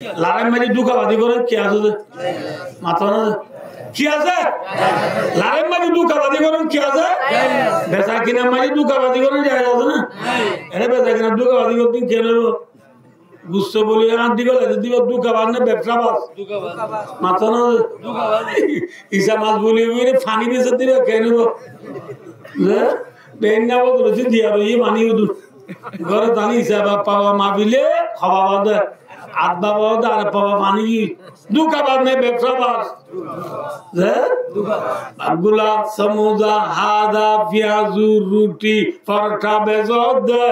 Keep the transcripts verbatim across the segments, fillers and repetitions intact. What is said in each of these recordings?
Lorai maze dúkabazi gorón ki asé de? Mató na de. Ki asé? Lorai maze dúkabazi gorón ki asé? Beca kinar maze dúkabazi gorón jaiz asé na? Ere beca kinar dúkabazi gorón ken óibo? Gusto buli añár diba, diba dúkabaz ne bebsabaz? Mató na de. Isa mas buli buli faní besi diba ken óibo? Ze? Bein na bodoloti diya roiye faní udu. Góre tani isa baba ma bile haba bade. Ad baba bade ar baba faní ki? Dúkabaz ne bebsabaz? Ze? Gula, samosa, háda, fiyazu, ruti, porotha bezot de.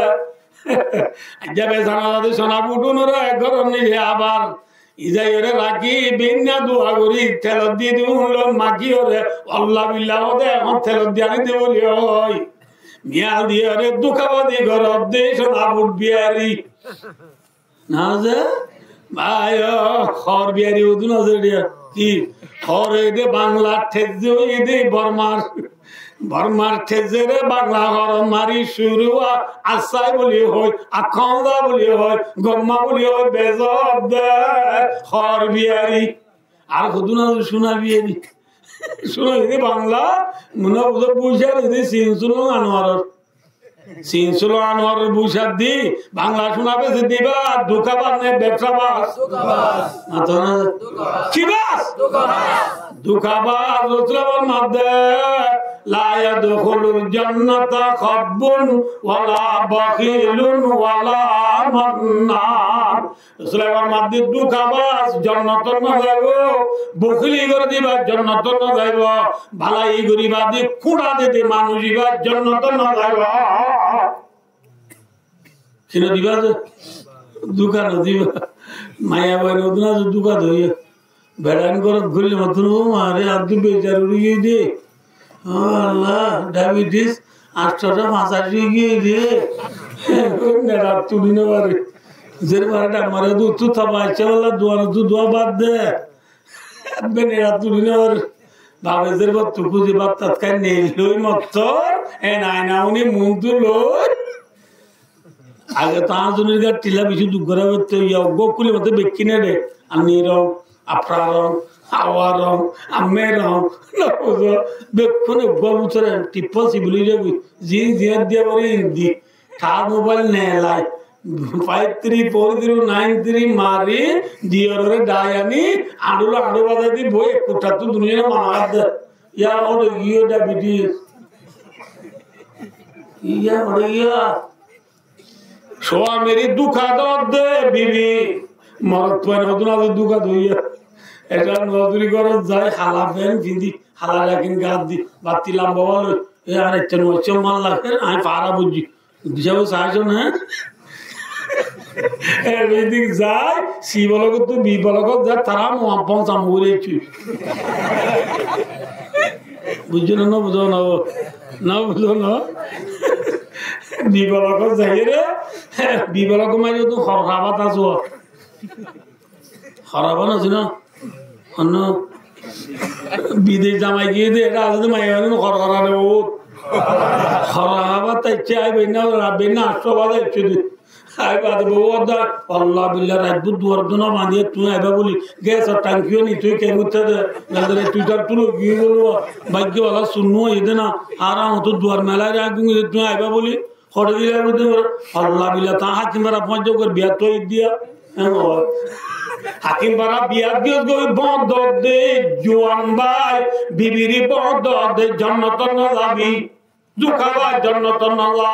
Aijja beca no zade sona butunore ek goron nile abar izaiyore raki binna dua gori telot di di unlo maki ore Allah billah ode ehón telot di ani de buli hoi. Miya diyore dúkabazi gorot de sona but biyari. Na ze? Bái o, hór biyari udu na ze diya. Ki? Hór ede Banglar tezze óiye de Bormar. Bormar tezzere Bangla hór mari curu a, assai buli hoi, akkonza buli hoi, gomma buli hoi, bezot de hór biyari. Ar hodún ar cúna biyari. Cúna biyari Bangla, mone buzo bucár ede sin sulo Anuaror. Sin sulo Anuaror bucár di, Bangla cúna besi diba, dúkabaz ne bebsabaz? Mató na. Ki baz? Dúkabaz. Rosule formar de, "La yadkhulul jannata khabbun wala bakhilun wala mannan." Rosule formar de dúkabaz jonnotot no zaibo, bokili gore diba jonnotot no zaibo, balai goriba de kúra de de manúic iba jonnotot no zaibo. Kiyá no diba ze? Dúka no diba. Maiyafuain odún asé dúka doiye. Beçain górot goille motton, ó mare, añáttu becar uri giyé de. Ó Allah, diabetes añctho fañsaci oi giyé de. Ó neçat tuli no fare. Zer fare dam mare de, uttú taba aiccé, Allah, duan uttú dua bad de. Ebbe neçat tuli no fare. Bafe zer bottu kuzi bad tat kái nei loi mottor, en aina uni muntu loi. Age to añzunir gat tilla beci duk gora foitto, iya uggwá kuli mate bekkún ede, anni rong, afra rong, awa rong, amme rong, no buzo, bekkún uggwá butore tippa sibil oi jagoi, zin ziyat diya fore indi, tar mobile nelai, five three four zero nine three mari, diyorore dai ani, añdula añdu bazai di boi, ek kuttattú duniyare mana gadde, iya ore giyo diabetes, iya ore giya. Suamire dúka dodde bibi, morotfuain hodún asé dúka doiye. Eta noduri górot zai, hala fen findi, hala leggin gat di, batti lamba wala, e ar ecce no ecce mal lage, añí fara bujji. Disa bo saison, hé? Everything zai, si bolok tu bi bolok zai, tara mo ampon sam hure chu. Bujjo na, no buzo na? No buzo na? Bi bolok zai re, bi bolok mari tu hor haba ta so. Hor haba na sina? Honno bidec zamai giyé de, eta asé de maiyafuain hor hora ne bout. Hor haba ta icce ai beinna, ra beinna añctho baze icce de. Ai bade bout da, Allah billah, rait bur duar duna bandiye tui aiba buli. Gas or tanki o ni tui ke mutte de. Nazare tui tar tulo giyé bolo. Baiggyo wala sunnu ede na. Ara hoto duar melai ra gungi de tui aiba buli. Hore dile buli de, Allah billah, ta hakim bara foñjjo gor biya toi diya. Hakim bara biya diya goi bond de, juan bái, bibiri bond de, jonnotot no zabi. Dúka bái, jonnotot no za.